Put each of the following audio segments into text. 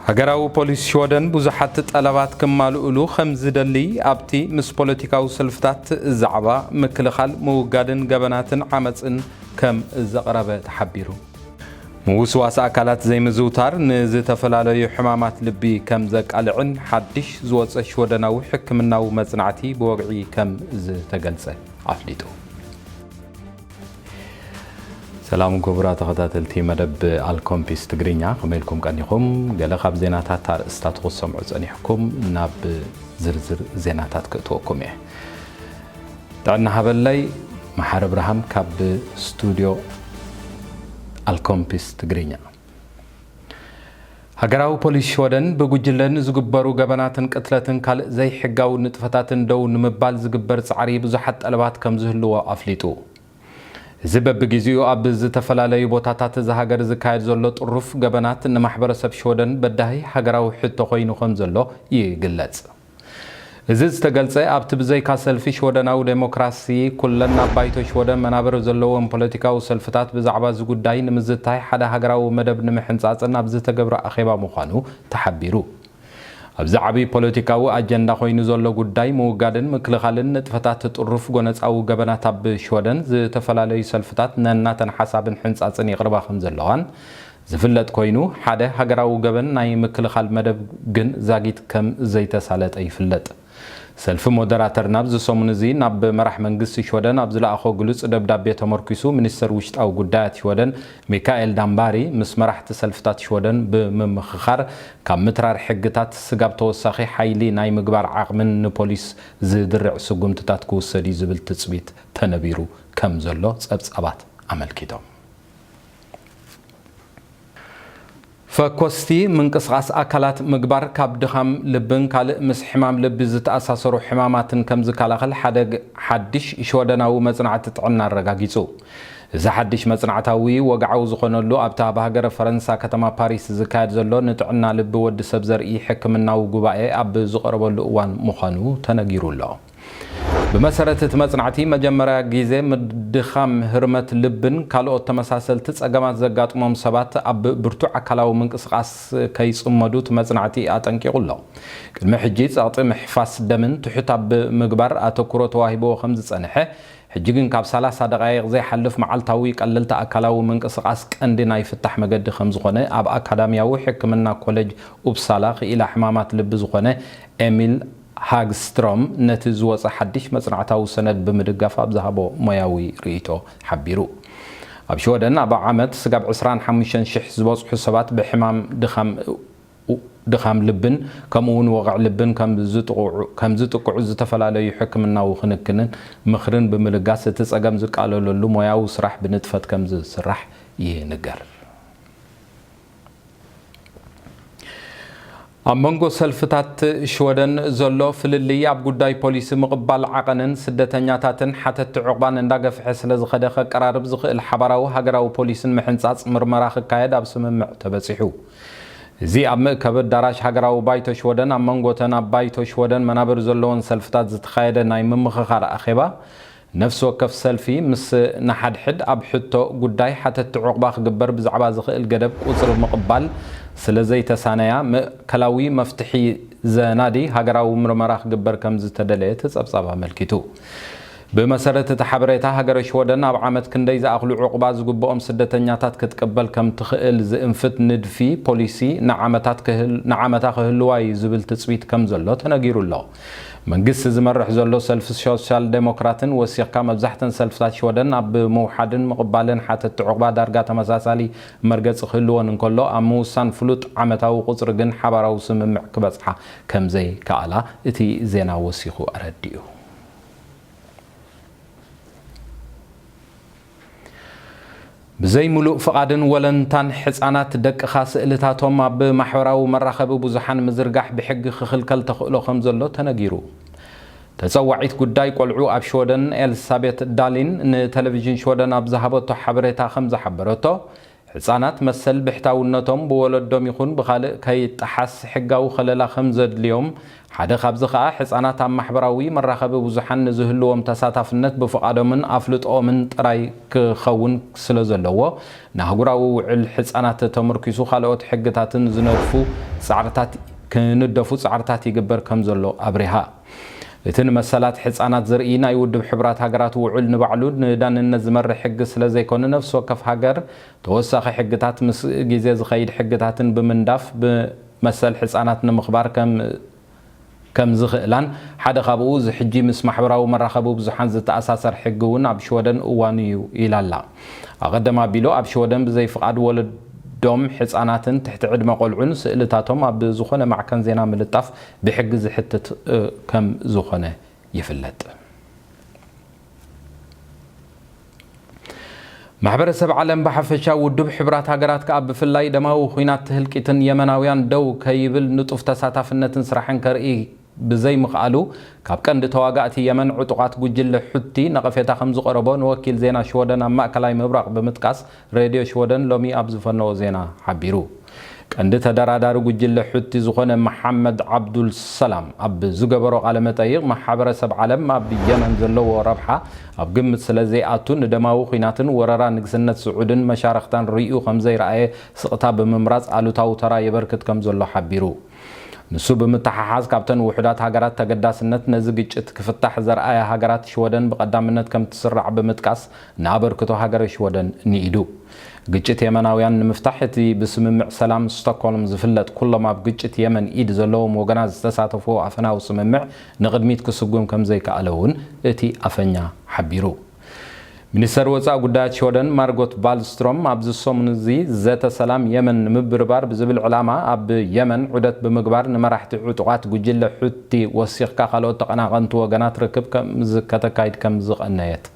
ሃገራዊ ፖሊስ ሽወደን ብዙሓት ጠለባት ክማልኡሉ ከም ዝደሊ ኣብቲ ምስ ፖለቲካዊ ሰልፍታት ዛዕባ ምክልኻል፣ ምውጋድን ገበናትን ዓመፅን ከም ዘቕረበ ተሓቢሩ። ምውስዋስ ኣካላት ዘይምዝውታር ንዝተፈላለዩ ሕማማት ልቢ ከም ዘቃልዕን ሓድሽ ዝወፀ ሽወደናዊ ሕክምናዊ መፅናዕቲ ብወግዒ ከም ዝተገልፀ ኣፍሊጡ። ሰላም ክቡራት ተኸታተልቲ መደብ ኣልኮምፒስ ትግርኛ፣ ከመይ ኢልኩም ቀኒኹም? ገለ ካብ ዜናታት ኣርእስታት ክትሰምዑ ጸኒሕኩም፣ ናብ ዝርዝር ዜናታት ክእትወኩም እየ። ጥዕና ሃበለይ፣ መሓሪ እብርሃም ካብ ስቱድዮ ኣልኮምፒስ ትግርኛ። ሃገራዊ ፖሊስ ሽወደን ብጉጅለ ንዝግበሩ ገበናትን ቅትለትን ካልእ ዘይሕጋዊ ንጥፈታትን ደው ንምባል ዝግበር ጻዕሪ ብዙሓት ጠለባት ከም ዝህልዎ ኣፍሊጡ። እዚ በብግዜኡ ኣብ ዝተፈላለዩ ቦታታት እዛ ሃገር ዝካየድ ዘሎ ጥሩፍ ገበናት ንማሕበረሰብ ሽወደን በዳሂ ሃገራዊ ሕቶ ኮይኑ ከም ዘሎ ይግለጽ። እዚ ዝተገልጸ ኣብቲ ብዘይካ ሰልፊ ሽወደናዊ ዴሞክራሲ ኩለን ኣብ ባይቶ ሽወደን መናብር ዘለዎም ፖለቲካዊ ሰልፍታት ብዛዕባ እዚ ጉዳይ ንምዝታይ ሓደ ሃገራዊ መደብ ንምሕንጻጽን ኣብ ዝተገብረ ኣኼባ ምዃኑ ተሓቢሩ። ኣብዚ ዓቢ ፖለቲካዊ ኣጀንዳ ኮይኑ ዘሎ ጉዳይ ምውጋድን ምክልኻልን ንጥፈታት ጥሩፍ ጎነጻዊ ገበናት ኣብ ሽወደን ዝተፈላለዩ ሰልፍታት ነናተን ሓሳብን ሕንጻጽን ይቕርባ ከም ዘለዋን ዝፍለጥ ኮይኑ፣ ሓደ ሃገራዊ ገበን ናይ ምክልኻል መደብ ግን ዛጊት ከም ዘይተሳለጠ ይፍለጥ። ሰልፊ ሞደራተር ናብዚ ሰሙን እዚ ናብ መራሕ መንግስቲ ሽወደን ኣብ ዝለኣኾ ግሉጽ ደብዳቤ ተመርኲሱ፣ ሚኒስተር ውሽጣዊ ጉዳያት ሽወደን ሚካኤል ዳምባሪ ምስ መራሕቲ ሰልፍታት ሽወደን ብምምኽኻር፣ ካብ ምትራር ሕግታት ስጋብ ተወሳኺ ሓይሊ ናይ ምግባር ዓቕምን ንፖሊስ ዝድርዕ ስጉምትታት ክውሰድ እዩ ዝብል ትጽቢት ተነቢሩ ከም ዘሎ ጸብጻባት ኣመልኪቶም። ፈኮስቲ ምንቅስቓስ ኣካላት ምግባር ካብ ድኻም ልብን ካልእ ምስ ሕማም ልቢ ዝተኣሳሰሩ ሕማማትን ከም ዝከላኸል ሓደ ግ-፣ ሓድሽ ሽወደናዊ መጽናዕቲ ጥዕና ኣረጋጊጹ። እዚ ሓድሽ መጽናዕታዊ ወግዓዊ ዝኾነሉ ኣብቲ ኣብ ሃገረ ፈረንሳ ከተማ ፓሪስ ዝካየድ ዘሎ ንጥዕና ልቢ ወዲ ሰብ ዘርኢ ሕክምናዊ ጉባኤ ኣብ ዝቐረበሉ እዋን ምዃኑ ተነጊሩ ኣሎ። ብመሰረት እቲ መጽናዕቲ፣ መጀመርያ ግዜ ምድኻም ህርመት ልብን ካልኦት ተመሳሰልቲ ጸገማት ዘጋጥሞም ሰባት ኣብ ብርቱዕ ኣካላዊ ምንቅስቓስ ከይጽመዱ እቲ መጽናዕቲ ኣጠንቂቑ ኣሎ። ቅድሚ ሕጂ ጸቕጢ ምሕፋስ ደምን ትሑት ኣብ ምግባር ኣተኩሮ ተዋሂብዎ ከም ዝጸንሐ፣ ሕጂ ግን ካብ ሰላሳ ደቓይቕ ዘይሓልፍ መዓልታዊ ቀለልቲ ኣካላዊ ምንቅስቓስ ቀንዲ ናይ ፍታሕ መገዲ ከም ዝኾነ ኣብ ኣካዳሚያዊ ሕክምና ኮሌጅ ኡፕሳላ ክኢላ ሕማማት ልቢ ዝኾነ ኤሚል ሃግስትሮም ነቲ ዝወጸ ሓድሽ መጽናዕታዊ ሰነድ ብምድጋፍ ኣብ ዝሃቦ ሞያዊ ርእይቶ ሓቢሩ። ኣብ ሽወደን ኣብ ዓመት ስጋብ ዕስራን ሓሙሽተን ሽሕ ዝበጽሑ ሰባት ብሕማም ድኻም፣ ድኻም ልብን ከምኡ እውን ወቕዕ ልብን ከም ዝጥቕዑ፣ ከም ዝጥቅዑ ዝተፈላለዩ ሕክምናዊ ክንክንን ምኽርን ብምልጋስ እቲ ጸገም ዝቃለለሉ ሞያዊ ስራሕ ብንጥፈት ከም ዝስራሕ ይንገር። ኣብ መንጎ ሰልፍታት ሽወደን ዘሎ ፍልልይ ኣብ ጉዳይ ፖሊሲ ምቕባል ዓቐንን ስደተኛታትን ሓተትቲ ዑቕባን እንዳገፍሐ ስለ ዝኸደ ከቀራርብ ዝኽእል ሓባራዊ ሃገራዊ ፖሊሲን ምሕንጻጽ ምርመራ ክካየድ ኣብ ስምምዕ ተበጺሑ። እዚ ኣብ መእከቢ ኣዳራሽ ሃገራዊ ባይቶ ሽወደን ኣብ መንጎተን ኣብ ባይቶ ሽወደን መናብር ዘለዎን ሰልፍታት ዝተኻየደ ናይ ምምኽኻር ኣኼባ ነፍሲ ወከፍ ሰልፊ ምስ ንሓድሕድ ኣብ ሕቶ ጉዳይ ሓተትቲ ዑቕባ ክግበር ብዛዕባ ዝኽእል ገደብ ቁጽሪ ምቕባል ስለ ዘይተሳነያ፣ ማእከላዊ መፍትሒ ዘናዲ ሃገራዊ ምርመራ ክግበር ከም ዝተደለየ እቲ ጸብጻብ ኣመልኪቱ። ብመሰረት እቲ ሓበሬታ፣ ሃገረ ሽወደን ኣብ ዓመት ክንደይ ዝኣኽሉ ዑቕባ ዝግብኦም ስደተኛታት ክትቅበል ከም ትኽእል ዝእንፍት ንድፊ ፖሊሲ ንዓመታት ክህል-፣ ንዓመታ ክህልዋ እዩ ዝብል ትጽቢት ከም ዘሎ ተነጊሩ ኣሎ። መንግስቲ ዝመርሕ ዘሎ ሰልፊ ሶሻል ዴሞክራትን ወሲኽካ መብዛሕተን ሰልፍታት ሽወደን ኣብ ምውሓድን ምቕባልን ሓተትቲ ዑቕባ ዳርጋ ተመሳሳሊ መርገጺ ክህልወን እንከሎ፣ ኣብ ምውሳን ፍሉጥ ዓመታዊ ቁጽሪ ግን ሓባራዊ ስምምዕ ክበጽሓ ከም ዘይከኣላ እቲ ዜና ወሲኹ ኣረዲኡ። ብዘይ ምሉእ ፍቓድን ወለንታን ሕጻናት ደቅኻ ስእልታቶም ኣብ ማሕበራዊ መራኸቢ ብዙሓን ምዝርጋሕ ብሕጊ ክኽልከል ተኽእሎ ከም ዘሎ ተነጊሩ። ተጸዋዒት ጉዳይ ቆልዑ ኣብ ሽወደን ኤልሳቤት ዳሊን ንቴሌቪዥን ሽወደን ኣብ ዝሃበቶ ሓበሬታ ከም ዝሓበረቶ፣ ህጻናት መሰል ብሕታውነቶም ብወለዶም ይኹን ብኻልእ ከይጠሓስ ሕጋዊ ከለላ ከም ዘድልዮም፣ ሓደ ካብዚ ከኣ ህጻናት ኣብ ማሕበራዊ መራኸቢ ብዙሓን ንዝህልዎም ተሳታፍነት ብፍቓዶምን ኣፍልጦኦምን ጥራይ ክኸውን ስለ ዘለዎ፣ ንኣህጉራዊ ውዕል ህጻናት ተመርኪሱ ካልኦት ሕግታትን ዝነድፉ ጻዕርታት ክንደፉ ጻዕርታት ይግበር ከም ዘሎ ኣብሪሃ። እቲ ንመሰላት ህጻናት ዝርኢ ናይ ውድብ ሕቡራት ሃገራት ውዑል ንባዕሉ ንዳንነት ዝመርሕ ሕጊ ስለ ዘይኮነ፣ ነፍሲ ወከፍ ሃገር ተወሳኺ ሕግታት ምስ ግዜ ዝኸይድ ሕግታትን ብምንዳፍ ብመሰል ህጻናት ንምኽባር ከም ከም ዝኽእላን፣ ሓደ ካብኡ እዚ ሕጂ ምስ ማሕበራዊ መራኸቢ ብዙሓን ዝተኣሳሰር ሕጊ እውን ኣብ ሽወደን እዋኑ እዩ ኢላ ኣላ። ኣቐደም ኣቢሉ ኣብ ሽወደን ብዘይ ፍቓድ ወለዶም ህጻናትን ትሕቲ ዕድመ ቆልዑን ስእልታቶም ኣብ ዝኾነ ማዕከን ዜና ምልጣፍ ብሕጊ ዝሕትት እ፣ ከም ዝኾነ ይፍለጥ። ማሕበረሰብ ዓለም ብሓፈሻ ውድብ ሕቡራት ሃገራት ከኣ ብፍላይ ደማዊ ኹናት ህልቂትን የመናውያን ደው ከይብል ንጡፍ ተሳታፍነትን ስራሕን ከርኢ ብዘይምኽኣሉ ካብ ቀንዲ ተዋጋእቲ የመን ዕጡቓት ጉጅለ ሑቲ ነቐፌታ ከም ዝቐረቦ ንወኪል ዜና ሽወደን ኣብ ማእከላይ ምብራቕ ብምጥቃስ ሬድዮ ሽወደን ሎሚ ኣብ ዝፈነዎ ዜና ሓቢሩ። ቀንዲ ተደራዳሪ ጉጅለ ሑቲ ዝኾነ መሓመድ ዓብዱል ሰላም ኣብ ዝገበሮ ቃለ መጠይቕ፣ ማሕበረሰብ ዓለም ኣብ የመን ዘለዎ ረብሓ ኣብ ግምት ስለ ዘይኣቱ ንደማዊ ኹናትን ወረራ ንግስነት ስዑድን መሻርኽታን ርእዩ ከም ዘይረኣየ ስቕታ ብምምራጽ ኣሉታዊ ተራ የበርክት ከም ዘሎ ሓቢሩ። ንሱ ብምትሓሓዝ ካብተን ውሑዳት ሃገራት ተገዳስነት ነዚ ግጭት ክፍታሕ ዘርኣያ ሃገራት ሽወደን ብቐዳምነት ከም ትስራዕ ብምጥቃስ ንኣበርክቶ ሃገረ ሽወደን ንኢዱ። ግጭት የመናውያን ንምፍታሕ እቲ ብስምምዕ ሰላም ስቶክሆልም ዝፍለጥ ኩሎም ኣብ ግጭት የመን ኢድ ዘለዎም ወገናት ዝተሳተፍዎ ኣፈናዊ ስምምዕ ንቕድሚት ክስጉም ከም ዘይከኣለ እውን እቲ ኣፈኛ ሓቢሩ። ሚኒስተር ወጻኢ ጉዳያት ሽወደን ማርጎት ቫልስትሮም ኣብዚ ሰሙን እዚ ዘተ ሰላም የመን ንምብርባር ብዝብል ዕላማ ኣብ የመን ዑደት ብምግባር ንመራሕቲ ዕጡቓት ጉጅለ ሑቲ ወሲኽካ ካልኦት ተቐናቐንቲ ወገናት ርክብ ከም ዝ-፣ ከተካይድ ከም ዝቐነየት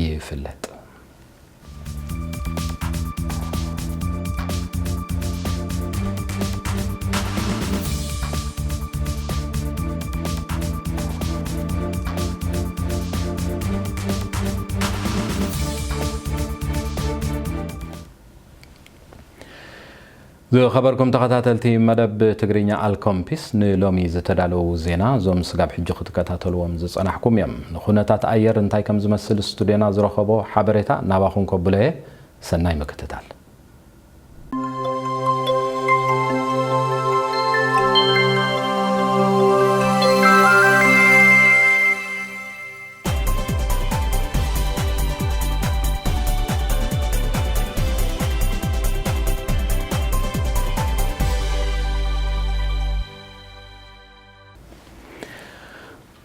ይፍለጥ። ዝኸበርኩም ተኸታተልቲ መደብ ትግርኛ ኣልኮምፒስ፣ ንሎሚ ዝተዳለዉ ዜና እዞም ስጋብ ሕጂ ክትከታተልዎም ዝጸናሕኩም እዮም። ንኹነታት ኣየር እንታይ ከም ዝመስል ስቱድዮና ዝረኸቦ ሓበሬታ ናባኹም ከብሎ እየ። ሰናይ ምክትታል።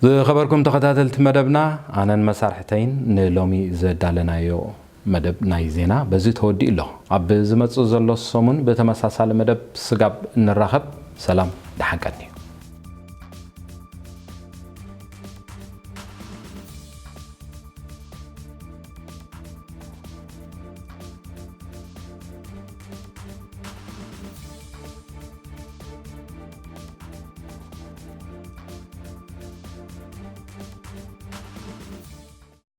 ዝኸበርኩም ተኸታተልቲ መደብና፣ ኣነን መሳርሕተይን ንሎሚ ዘዳለናዮ መደብ ናይ ዜና በዚ ተወዲኡ ኣሎ። ኣብ ዝመጽእ ዘሎ ሰሙን ብተመሳሳሊ መደብ ስጋብ እንራኸብ፣ ሰላም ደሓን ቀንዩ።